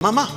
Mama,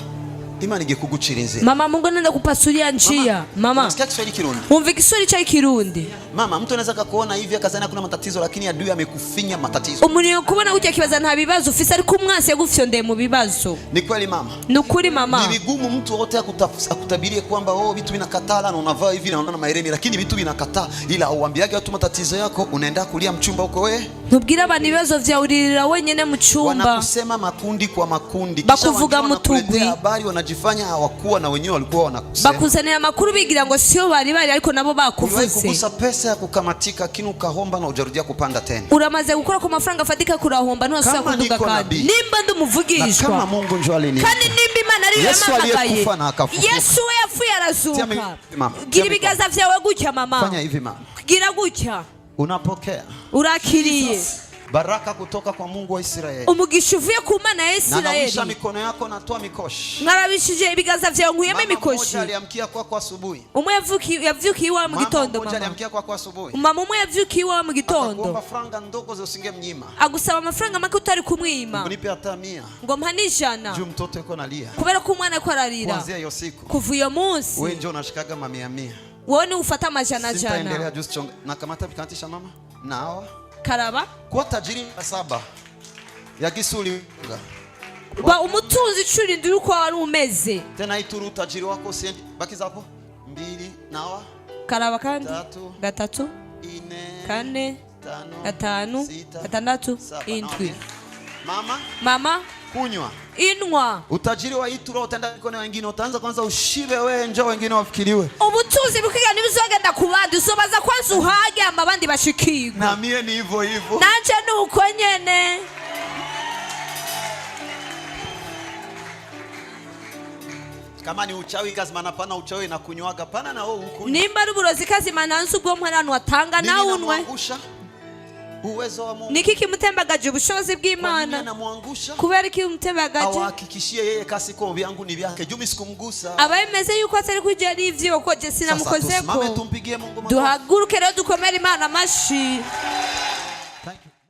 Imana igiye kugucira inzira. Mama, Mungu anaenda kupasulia njia. Mama, Unasikia Kiswahili Kirundi? Umva Kiswahili cha Kirundi. Mama, mtu anaweza akakuona hivi akazani kuna matatizo, lakini adui amekufinya matatizo. Umuntu yokubona gutya akibaza nta bibazo ufise, ariko umwansi yagufyondeye mu bibazo. Ni kweli, mama? Ni ukuri, mama. Ni vigumu mtu wote akutabirie kwamba, oh, vitu vinakatala na unavaa hivi na unaona mahereni, lakini vitu vinakataa, ila uambiage watu matatizo yako, unaenda kulia mchumba huko we. Ntubwire abantu ibibazo vyawe, uririra wenyene mu cumba. Wanakusema makundi kwa makundi, kisha Bakuvuga wengine mutugwi. wanakuletea habari, wanajifanya hawakuwa na wenyewe walikuwa wanakusema. Bakuzanira amakuru bigira ngo siyo bari bari, ariko nabo Uliwahi bakuvuze. kugusa pesa ya kukamatika, lakini ukahomba na hujarudia kupanda tena. Uramaze gukora ku mafaranga afatika, kurahomba, ntiwasubira Kama kuduga niko kandi. nabii. Nimba ndi Na kama umuvugishwa Mungu njo aliniita. kandi nimba Imana ariyo Yesu yampamagaye, aliyekufa na akafufuka. Yesu we yapfuye arazuka. Tia mama, tia Gira mikono. ibiganza vyawe gutya, mama. Fanya hivi, mama. Gira gutya. Unapokea Urakiriye baraka kutoka kwa Mungu wa Israeli. umugisha uvuye ku Mana ya Na nawisha Isirayeli. mikono yako, natoa mikoshi. Nkarabishije ibiganza vyawe, nkuyemo Mama imikoshi. mmoja aliamkia kwako asubuhi. Umwe yavyukiye iwawe mu Mama gitondo. mmoja Mama, aliamkia kwako asubuhi. mama umwe yavyukiye iwawe mu gitondo. Akakuomba franga ndogo usingemnyima. Agusaba amafaranga make utari kumwima. Unipe hata 100. Ngo mpa n'ijana. Juu mtoto yuko nalia. Kubera ko umwana ariko ararira. Kuanzia hiyo siku. Kuva iyo munsi, Wewe ndio unashikaga mamia mia. wowe niwe ufata amajana Sitaendelea jana. juu sichonga. Nakamata vikatisha mama. Nawa. Karaba. Kuwa tajiri mara saba ya gisuli. Ba umutunzi icura induru uko wari umeze. Tena ituru utajiri wako usiendi. Bakiza hapo. Mbili, nawa. Karaba kandi. Tatu. Gatatu. Ine. Kane. Tano. Gatanu. Sita. Gatandatu. Saba. Indwi. Nawa. Mama, Mama, kunywa. Inwa. Utajiri wa ituro utaenda mikono wengine, utaanza kwanza ushibe wewe, njoo wengine wafikiriwe. Ubutunzi bukwiga ntibuzogenda ku bandi, uzobaza kwanza uhage hama abandi bashikirwe. Na mie ni hivyo hivyo. Nanje ni uko nyene. Kama ni uchawi kazima pana uchawi na kunywaga pana na wewe ukunywa. Nimba ari uburozi kazima nansi ubwo mwana atanga Nini nawe unwe. inamwangusha? Uwezo wa Mungu. Niki kimutembagaje? Ubushobozi Kwa nini bw'Imana. anamwangusha? Kubera iki umutembagaje? Awahakikishie yeye kasi kwa vyangu ni vyake. Juu mimi sikumgusa. Aba bimeze yuko atari kujya ari ivyiwe, kuko je Sasa tusimame sinamukozeko. tumpigie Mungu makofi. Duhaguruke rero dukomere Imana amashi.